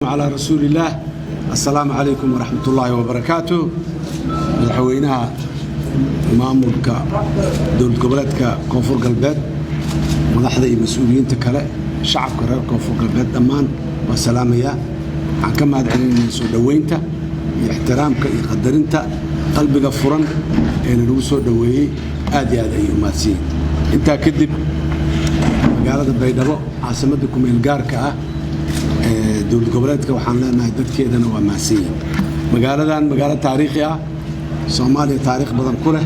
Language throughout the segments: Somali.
Calaa rasuuliillaah. Assalaamu calaykum waraxmat ullaahi wabarakaatu. Madaxweynaha maamulka dowlad goboleedka Koonfur Galbeed, madaxda iyo mas-uuliyiinta kale, shacabka reer Koonfur Galbeed dhammaan waa salaamayaa. Waxaan ka mahad celinaynaa soo dhoweynta iyo ixtiraamka iyo qadarinta qalbiga furan ee nalagu soo dhoweeyey. Aad iyo aad ayay u mahadsanyihin. Intaa kadib, magaalada Baydhabo, caasimadda kumeel gaarka ah ee dowlad goboleedka, waxaan leenahay dadkeedana waa mahadsan yihin. Magaaladan magaalo taariikhi ah, Soomaaliya taariikh badan ku leh,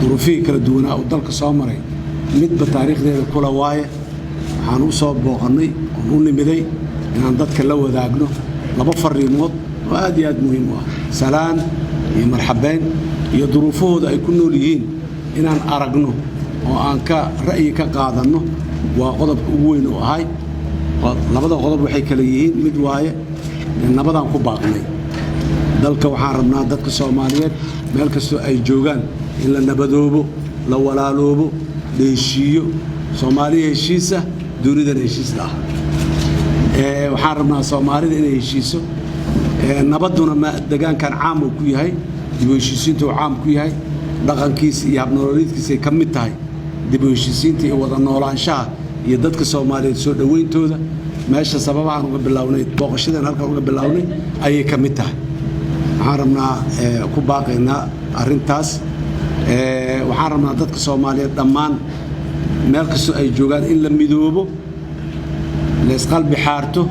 duruufihii kala duwanaa uu dalka soo maray midba taariikhdeeda kula waaye. Waxaan u soo booqannay oon u nimiday inaan dadka la wadaagno laba fariimood oo aad iyo aad muhiim u ah: salaan iyo marxabeyn, iyo duruufahooda ay ku nool yihiin inaan aragno oo aan ka ra'yi ka qaadanno. Waa qodobka ugu weyn oo ahay. Labada qodob waxay kale yihiin: mid waaye nabadaan ku baaqnay dalka. Waxaan rabnaa dadka Soomaaliyeed meel kastoo ay joogaan in la nabadoobo, la walaaloobo, la heshiiyo. Soomaaliya heshiisa, dunidana heshiis la ah. Waxaan rabnaa Soomaalida inay heshiiso. Nabadduna degaankan caam uu ku yahay, dib u heshiisiinta uu caam ku yahay, dhaqankiisa iyo habnololeedkiisay ka mid tahay dib u heshiisiinta iyo wada noolaanshaha iyo dadka Soomaaliyeed soo dhowayntooda. Meesha sababahaan uga bilownay booqashadan, halkaan uga bilownay ayay ka mid tahay. Waxaan rabnaa ku baaqaynaa arrintaas. Waxaan rabnaa dadka Soomaaliyeed dhammaan meel kastoo ay joogaan in la midoobo, laysqalbi xaarto.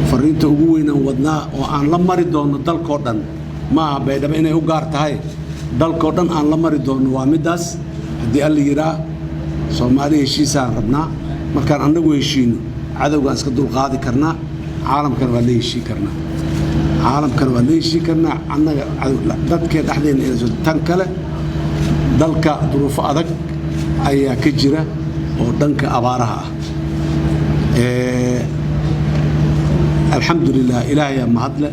Fariinta ugu weynaan wadnaa oo aan la mari doonno dalkoo dhan, ma aha Baydhabo inay u gaar tahay, dalkoo dhan aan la mari doonno waa middaas haddii Alla yidhaa. Soomaali heshiisaan rabnaa. Markaan annagu heshiinno, cadowgaan iska dulqaadi karnaa, caalamkana waa la heshiin karnaa, caalamkana waa la heshiin karnaa. Annaga dadkee dhexdeenna inayso. Tan kale, dalka duruufo adag ayaa ka jira oo dhanka abaaraha ah. Alxamdulilah, Ilaahayaa mahadle.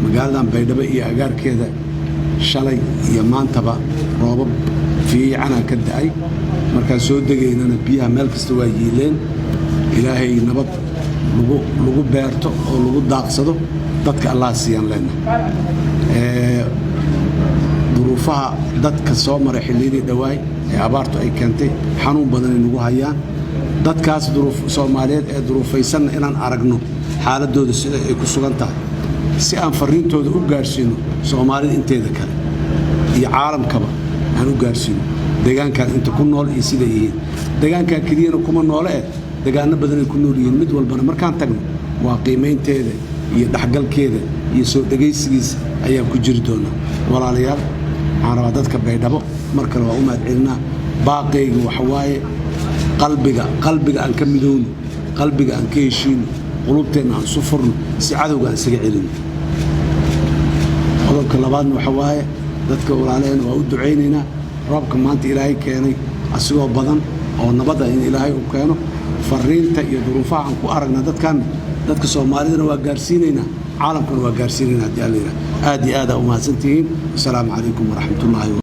Magaaladan Baydhabo iyo agaarkeeda shalay iyo maantaba roobab fiicanaa ka da'ay. Markaan soo degaynana biyaha meel kasta waa yiileen. Ilaahay nabad lagu beerto oo lagu daaqsado dadka Allah siiyaan leenahay. Duruufaha dadka soo maray xilliyadii dhowaay ee abaartu ay keentay xanuun badanay nagu hayaan. Dadkaas Soomaaliyeed ee duruufaysanna inaan aragno xaaladooda sida ay ku sugan tahay, si aan fariintooda u gaarsiino Soomaalida inteeda kale iyo caalamkaba aan u gaarsiino deegaankan inta ku nool iyo siday yihiin. Deegaankan keliyana kuma noole eh, deegaano badanay ku nool yihiin. Mid walbana markaan tagno waa qiimaynteeda iyo dhexgalkeeda iyo soo dhegaysigiisa ayaan ku jiri doonaa. Walaalayaal, waxaan rabaa dadka Baydhabo mar kale waa u mahad celinaa. Baaqayga waxa waaye qalbiga, qalbiga aan ka midowno, qalbiga aan ka heshiino, qulubteenna aan isu furno si cadowga aan isaga celino. Qodobka labaadna waxa waaye dadka walaalaheen waa u ducaynaynaa. Roobka maanta Ilaahay keenay asigoo badan oo nabadda in Ilaahay uu keeno. Fariinta iyo duruufaha aan ku aragna dadkan, dadka Soomaalidana waa gaarsiinaynaa, caalamkana waa gaarsiinaynaa haddii Alla yidhaah. Aad iyo aad aa u mahadsantihiin. Wasalaamu calaykum waraxmatullaahi.